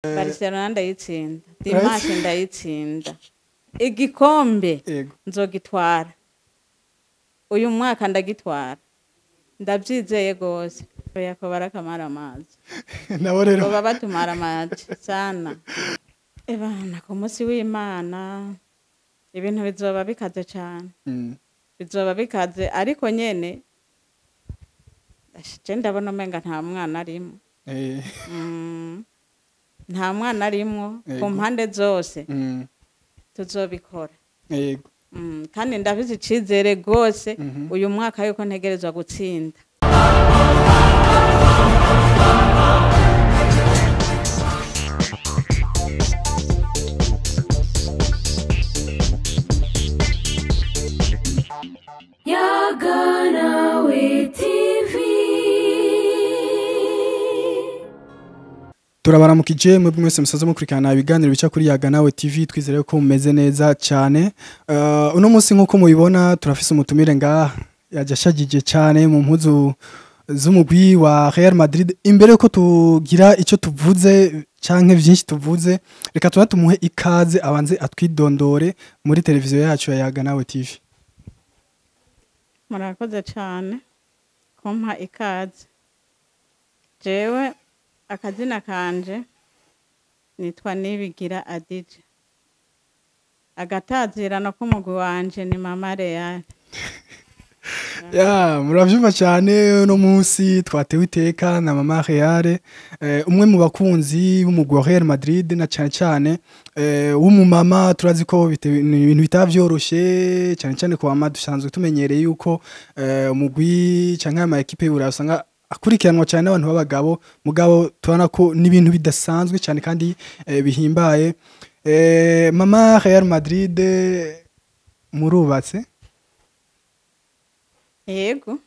Barcelona ndayitsinda, Dimanche ndayitsinda, igikombe Yego. nzogitwara uyu mwaka, ndagitwara, ndabyizeye rwose. Oya, ko barakamara amazi. Nabo rero baba batumara amazi sana. Ebana, ku munsi w'Imana ibintu bizoba bikaze cane. Bizoba bikaze, ariko nyene je ndabona umenga nta mwana arimo. Nta mwana arimwo ku mpande zose. Tuzobikora. Kandi ndafise icizere rwose uyu mwaka yuko ntegerezwa gutsinda. Yaganawe TV. Turabaramukije mwebwe mwese musaza mukurikirana ibiganiro bica kuri Yaganawe TV. Twizere ko mumeze neza cyane. Uno munsi, nk'uko mubibona, turafise umutumire ngaha yaje ashagije cyane mu mpuzu z'umugwi wa Real Madrid. Imbere yuko tugira icyo tuvuze canke vyinshi tuvuze, reka tuba tumuhe ikaze, abanze atwidondore muri televiziyo yacu ya Yaganawe TV. Murakoze cane kumpa ikaze. Jewe akazina kanje nitwa Nibigira Adije, agatazirano k'umugwi wanje ni Mama Real. Ya, muravyumva cyane, uno munsi twatewe iteka na Mama Real, umwe mu bakunzi b'umugwi wa Real Madrid, na cyane cyane w'umumama. Turazi ko ni ibintu bitaba vyoroshe, cyane cyane ku mama. Dusanzwe tumenyereye yuko umugwi canke ama ekipe y'Uburayi usanga akurikiranwa cyane n'abantu b'abagabo, mugabo tubona ko n'ibintu bidasanzwe cyane kandi bihimbaye. Mama Real Madrid, murubatse? Yego.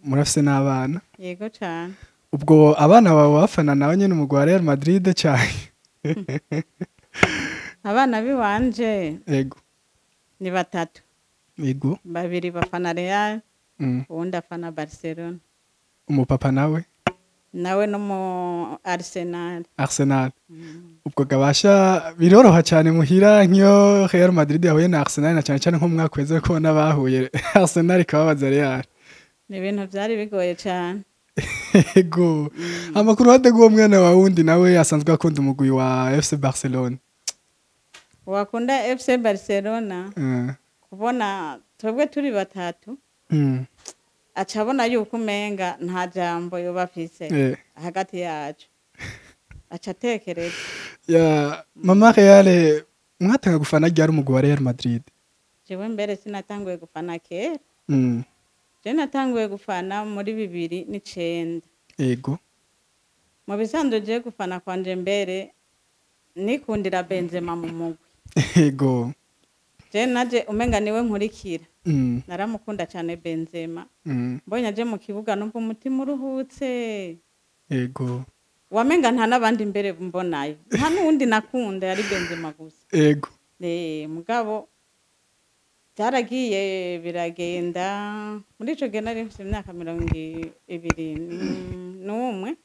Murafise n'abana? Yego cane. Ubwo abana bawe bafana nawe nyene umugwi wa Real Madrid cyane? Abana biwanje ni batatu. Babiri bafana Real, uwundi afana Barcelona. Umupapa nawe? Nawe no mu Arsenal. Arsenal. Ubwo gabasha biroroha cyane muhira nk'iyo Real Madrid yahuye na Arsenal, na cyane cyane nko mu mwaka uheze ko bahuye Arsenal ikababaza Real? Ni ibintu byari bigoye cane. Yego. Amakuru ruhande rw'uwo mwana wa wundi nawe asanzwe akunda umugwi wa FC Barcelona? Wakunda FC Barcelona, kubona twebwe turi batatu, aca abona yuko umenga nta jambo yoba afise hagati yacu, aca atekereza. Ya, Mama Real, mwatanga gufana ryari umugwi wa Real Madrid? Jewe mbere sinatanguye gufana kera. Je natanguye gufana muri 2009. Mu bisanzwe je gufana kwanje mbere nikundira Benzema mu mugwi. Je naje umenga niwe nkurikira. Naramukunda cyane Benzema. Mbonye aje mu kibuga numva umutima uruhutse. Wamenga nta n'abandi mbere mbonayo, nta n'uwundi nakunda, yari Benzema gusa. Mugabo byaragiye biragenda. Muri ico gihe nari mfise imyaka 21,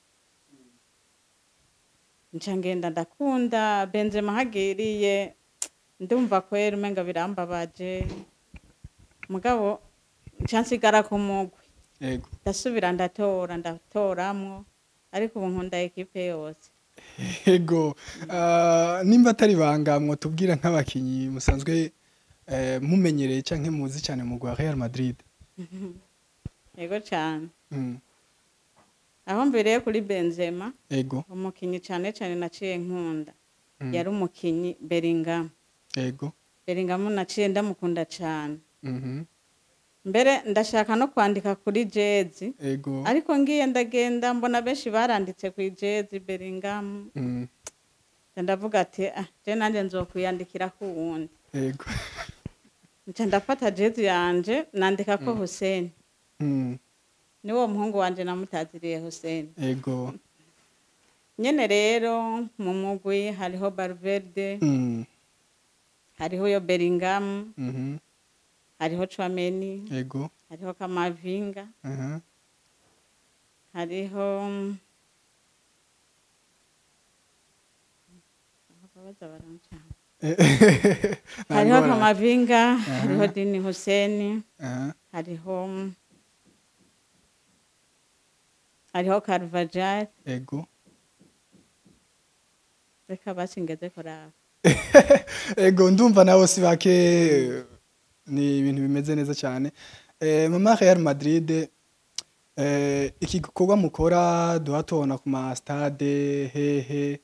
nca ngenda ndakunda Benzema. Hagiriye ndumva kwera umenga birambabaje, mugabo nca nsigara ku mugwi. Ndasubira ndatora, ndatoramwo, ariko ubu nkunda ekipe yose. Yego. Nimba atari banga, mwotubwira nk'abakinyi musanzwe mumenyereye canke muzi cyane mu gwa Real Madrid? Yego cane. Aho mbereye kuri Benzema, umukinyi cane cane naciye nkunda yari umukinyi Bellingham. Bellingham naciye ndamukunda cane. Mbere ndashaka no kwandika kuri jezi, ariko ngiye ndagenda mbona benshi baranditse ku jezi Bellingham. Ndavuga ati: "Ah, je nanje nzokwiyandikira ku wundi." Nca ndafata jezi yanje nandika ko Hussein. Niwo muhungu wanje namutaziriye Hussein. Nyene rero mu mugwi hariho Valverde, hariho yo Bellingham, hariho Tchouameni, hariho Kamavinga, hariho Baza barancanga. Hariho Kamavinga, hariho Dini Huseni, hariho Carvajal. Ego. Reka basi ngeze kuraba. Ego, ndumva nawe si bake, ni ibintu bimeze neza cyane. Mama Real Madrid, iki gikorwa mukora duha tubona ku ma stade hehe,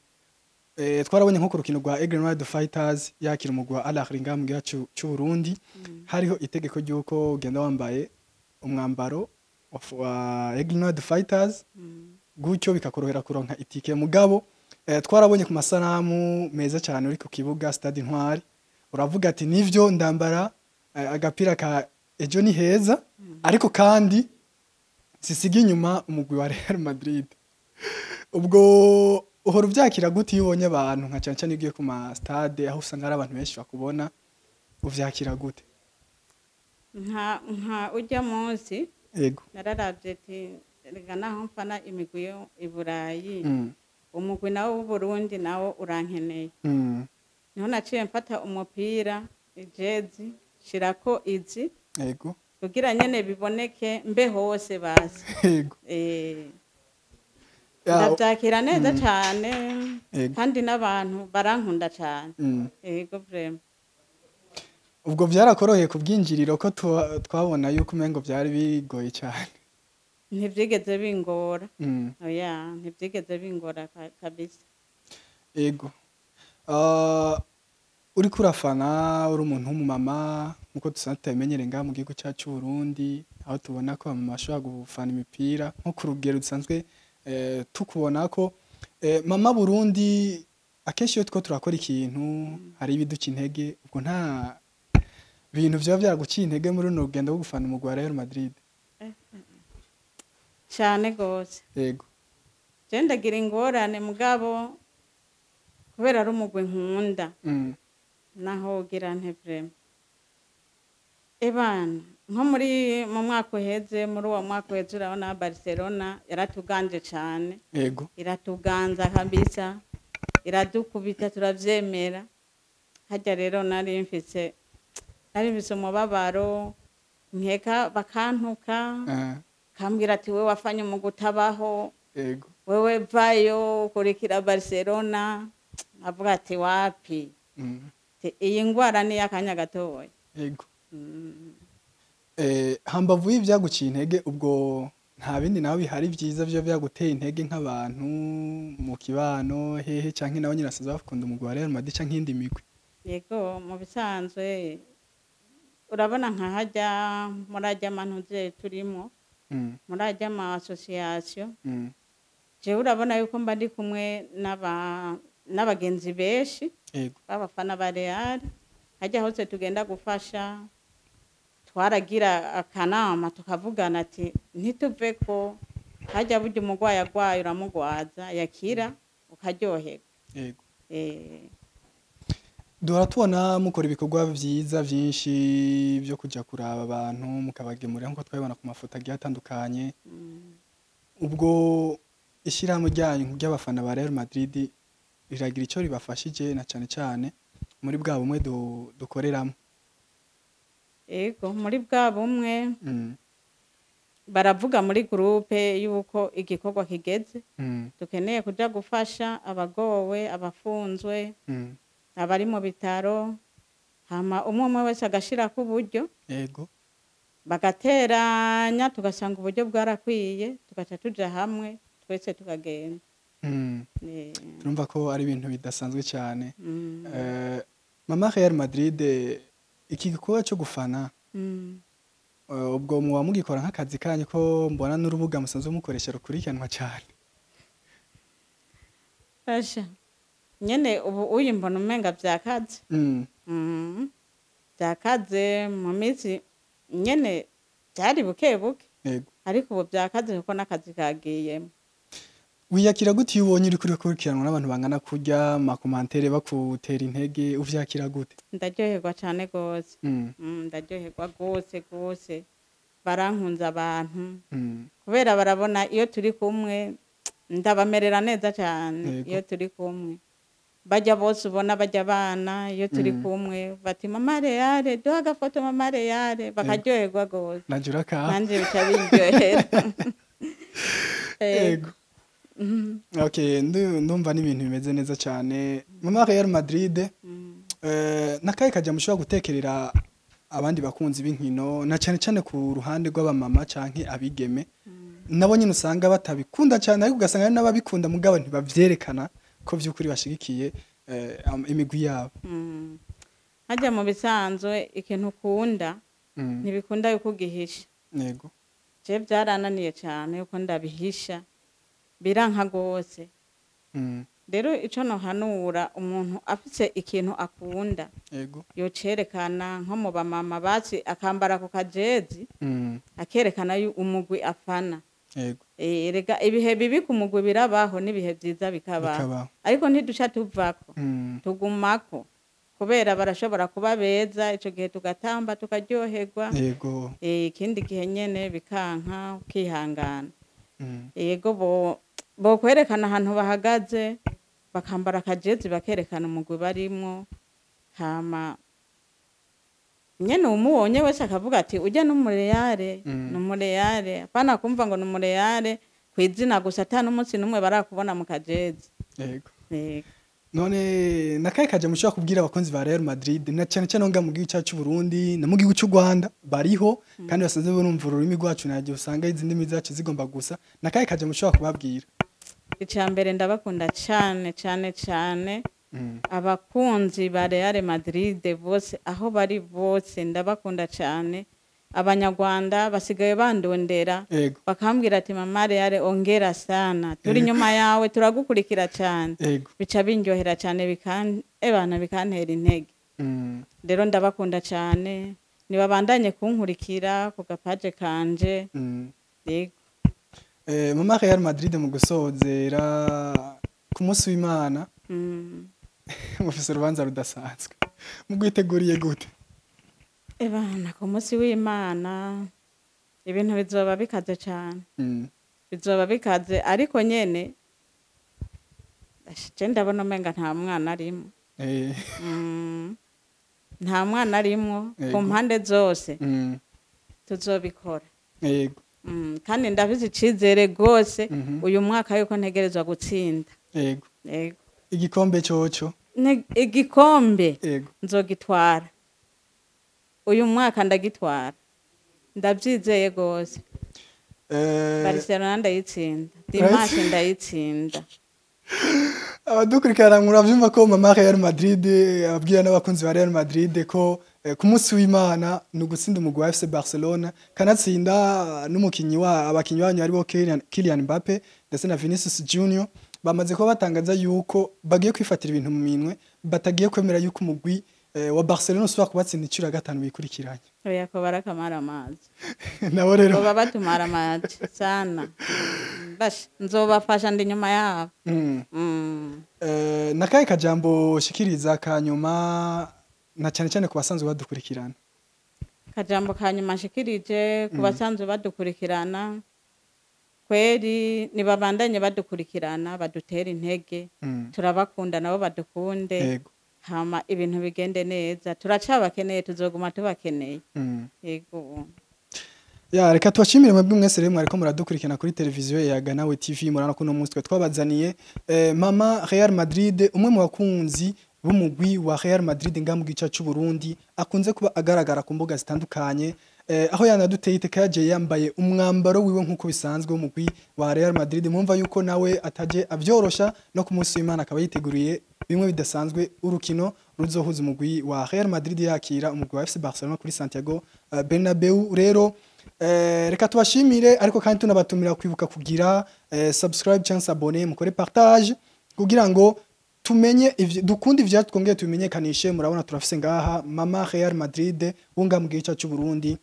twarabonye nko ku rukino rwa Aigle Noir the Fighters yakira umugwi wa Al Ahly ngaha mu gihugu c'u Burundi, hariho itegeko ry'uko ugenda wambaye umwambaro wa Aigle Noir the Fighters, gutyo bikakorohera kuronka itike. Mugabo twarabonye ku masanamu meza cyane uri ku kibuga Stade Intwari, uravuga ati nivyo ndambara agapira ka Ejo ni heza, ariko kandi sisiga inyuma umugwi wa Real Madrid. Ubwo uhora uvyakira gute iyo ubonye abantu nka cyane cyane ugiye ku ma stade aho usanga ari abantu benshi bakubona, uvyakira gute? Nka ujya munsi Ego. nararavye ati rega naho mfana imigwi yo i Burayi, umugwi nawo w'Uburundi nawo urankeneye. Niho naciye mfata umupira, ijezi, shirako izi Ego. kugira nyene biboneke mbe hose basi. Ego. Ndavyakira neza cane. Ego. Kandi n'abantu barankunda cane. Ego vraiment. Ubwo vyarakoroheye ku bwinjiriro ko twabona yuko umengo vyari bigoye cyane? Ntivyigeze bingora. Oya, ntivyigeze bingora kabisa. Ego. Uriko urafana uri umuntu w'umumama, nkuko dusanzwe tubimenyereye ngaha mu gihugu cyacu c'u Burundi, aho tubona ko abamama bashobora gufana imipira nko ku rugero dusanzwe tukubona ko mama Burundi, akenshi iyo turiko turakora ikintu hari ibiduca intege. Ubwo nta bintu vyoba vyaraguciye intege muri runo rugendo rwo gufana umugwi wa Real Madrid? Cane gose. Ego. Je ndagira ingorane, mugabo kubera ari umugwi nkunda, naho ugira nte vraiment. Ebana nko muri mu mwaka uheze, muri uwo mwaka uheze, urabona Barcelona yaratuganje cane. Ego. Iratuganza kabisa, iradukubita, turavyemera. Harya rero nari mfise umubabaro, nkeka bakantuka, kambwira ati wewe wafanye umugwi utabaho, Ego. wewe vayo kurikira Barcelona. Avuga ati wapi, iyi ngwara ni y'akanya gatoya. Ego. Hambavu y'ivyaguciye intege, ubwo nta bindi nawe bihari vyiza vyo vyaguteye intege nk'abantu mu kibano hehe, canke nabo nyine basanzwe bakunda umugwi wa Real Madrid canke iyindi migwi? Yego, mu bisanzwe urabona nka harya muri arya mantuze turimo, muri arya ma association, jewe urabona yuko mba ndi kumwe n'abagenzi benshi Ego. b'abafana ba Real. Hajya hose tugenda gufasha, twaragira akanama tukavugana ati ntituve ko hajya burya umurwayi agwaye uramugwaza, yakira ukaryoherwa. Ego. Eh. Duhora tubona mukora ibikorwa vyiza vyinshi vyo kuja kuraba abantu mukabagemurira, nkuko twabibona ku mafoto agiye atandukanye. Ubwo ishyirahamwe ryanyu ry'abafana ba Real Madrid riragira ico ribafashije, na cane cane muri bwa bumwe dukoreramo? Ego, muri bwa bumwe baravuga muri groupe yuko igikorwa kigeze, dukeneye kuja gufasha abagowe, abafunzwe, abari mu bitaro, hama umwe umwe wese agashirako uburyo, Ego. bagateranya, tugasanga uburyo bwarakwiye, tugaca tuja hamwe twese tukagenda. Turumva ko ari ibintu bidasanzwe cyane. Mama Real Madrid, iki gikorwa cyo gufana, ubwo muba mugikora nk'akazi kanyu, ko mbona n'urubuga musanzwe mukoresha rukurikiranwa cyane? Asha nyene ubu uyu mbona umenga vyakaze. Vyakaze mu minsi nyene vyari buke buke, Yego. ariko ubu vyakaze kuko n'akazi kagiyemo. Wiyakira gute iyo ubonye uriko urakurikiranwa n'abantu bangana kurya, ama commentaires, bakutera intege, uvyakira gute? Ndaryoherwa cane gose. Ndaryoherwa gose gose, barankunze abantu, kubera barabona iyo turi kumwe ndabamerera neza cane. Yego. Iyo turi kumwe. Bajya bose ubona bajya abana iyo turi kumwe bati mama Reale, duha agafoto mama Reale, bakaryoherwa gose. Nanje urakaha. Nanje bica biryohera. Ego. Okay, ndumva n'ibintu bimeze neza cyane. Mama Real Madrid, nakaye kaja mushobora gutekerera abandi bakunzi b'inkino, na cyane cyane ku ruhande rw'abamama canke abigeme, nabo nyine usanga batabikunda cyane, ariko ugasanga hari n'ababikunda mugabo ntibavyerekana ko vy'ukuri bashigikiye imigwi yabo. Hajya mu bisanzwe ikintu ukunda ntibikunda yuko ugihisha. Je byarananiye cyane yuko ndabihisha, biranka gose. Rero ico nohanura umuntu afise ikintu akunda, yocerekana nko mu bamama basi akambara ku kajezi, akerekana umugwi afana. Erega ibihe bibi ku mugwi birabaho n'ibihe vyiza bikabaho, ariko ntiduca tuvako, tugumako kubera barashobora kuba beza, ico gihe tugatamba tukaryoherwa. Ikindi gihe nyene bikanka ukihangana. Yego, bo kwerekana ahantu bahagaze, bakambara akajezi bakerekana umugwi barimwo, hama nyene umubonye wese akavuga ati ujya n'umureyare, n'umureyare, apana kumva ngo n'umureyare kw'izina gusa ata n'umunsi n'umwe barakubona mu kajezi. Yego. Yego. None nakaye kaje mushobora kubwira abakunzi ba Real Madrid, na cyane cyane nga mu gihugu cyacu Burundi na mu gihugu cy'u Rwanda bariho, kandi basanzwe barumva ururimi rwacu, nagiye usanga izi ndimi zacu zigomba gusa, nakaye kaje mushobora kubabwira? Icya mbere, ndabakunda cyane cyane cyane. Abakunzi ba Real Madrid bose aho bari bose ndabakunda cyane. Abanyarwanda basigaye bandondera, bakambwira ati mama Real ongera sana, turi nyuma yawe, turagukurikira cyane. Bica binryohera cyane, ebana bikantera intege. Rero ndabakunda cyane, nibabandanye kunkurikira ku gapaje kanje. Yego. Mama Real Madrid, mu gusozera, ku munsi w'Imana mufise urubanza rudasanzwe, mugwiteguriye gute? Ebana, ku munsi w'Imana ibintu bizoba bikaze cyane. Bizoba bikaze, ariko nyene je ndabona umenga nta mwana arimo. Nta mwana arimwo ku mpande zose. Tuzobikora. Kandi ndafise icizere rwose uyu mwaka yuko ntegerezwa gutsinda. Yego. Igikombe coco? Igikombe nzogitwara uyu mwaka, ndagitwara, ndabyizeye rwose. Barcelona ndayitsinda, dimanche ndayitsinda. Abadukurikirana muravyumva ko mama Real Madrid ababwira n'abakunzi ba Real Madrid ko ku munsi w'Imana ni ugutsinda umugwi wa FC Barcelona, kanatsinda n'umukinyi wa abakinyi banyu aribo Kylian Mbappe ndetse na Vinicius Junior. Bamaze kuba batangaza yuko bagiye kwifatira ibintu mu minwe, batagiye kwemera yuko umugwi wa Barcelona usubira kubatsinda incuro ya gatanu bikurikiranye. Oya, ko barakamara amazi. Nabo rero boba batumara amazi sana. Basha nzobafasha, ndi nyuma yabo. Nakaye kajambo shikiriza kanyuma, na cyane cyane ku basanzwe badukurikirana? Kajambo ka nyuma nshikirije ku basanzwe badukurikirana, kweri nibabandanye badukurikirana, badutera intege. Turabakunda, nabo badukunde. Hama ibintu bigende neza, turacabakeneye, tuzoguma tubakeneye. Yego. Ya, reka tubashimire mwebwe mwese rero mwariko muradukurikirana kuri televiziyo ya Ganawe TV. Murabona ko uno munsi twe twabazaniye mama Real Madrid, umwe mu bakunzi b'umugwi wa Real Madrid nga mu gice cy'u Burundi, akunze kuba agaragara ku mbuga zitandukanye, aho yanaduteye iteka yaje yambaye umwambaro wiwe nk'uko bisanzwe w'umugwi wa Real Madrid. Mwumva yuko nawe ataje avyorosha, no ku munsi w'Imana akaba yiteguriye bimwe bidasanzwe, urukino ruzohuza umugwi wa Real Madrid yakira umugwi wa FC Barcelona kuri Santiago Bernabeu. Rero reka tubashimire, ariko kandi tunabatumira kwibuka kugira subscribe cyangwa s'abonner, mukore partage kugira ngo tumenye dukunde ivyacu, twongere tubimenyekanishe. Murabona turafise ngaha mama Real Madrid wunga mu gice cy'u Burundi,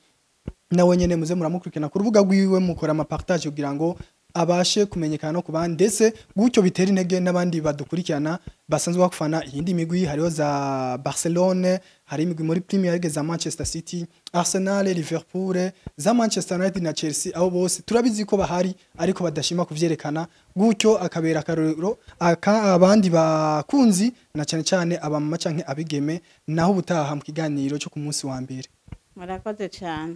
nawe nyene muze muramukurikirana ku rubuga rwiwe, mukora ama partage kugira ngo abashe kumenyekana no ku bandi, ndetse gutyo bitera intege n'abandi badukurikirana basanzwe bakufana iyindi migwi. Hariho za Barcelone, hari imigwi muri Premier League za Manchester City, Arsenal, Liverpool, za Manchester United na Chelsea. Abo bose turabizi ko bahari ariko badashima kuvyerekana, gutyo akabera akarorero aka abandi bakunzi, na cyane cyane abamama canke abigeme. Naho ubutaha mu kiganiro cyo ku munsi wa mbere. Murakoze cyane.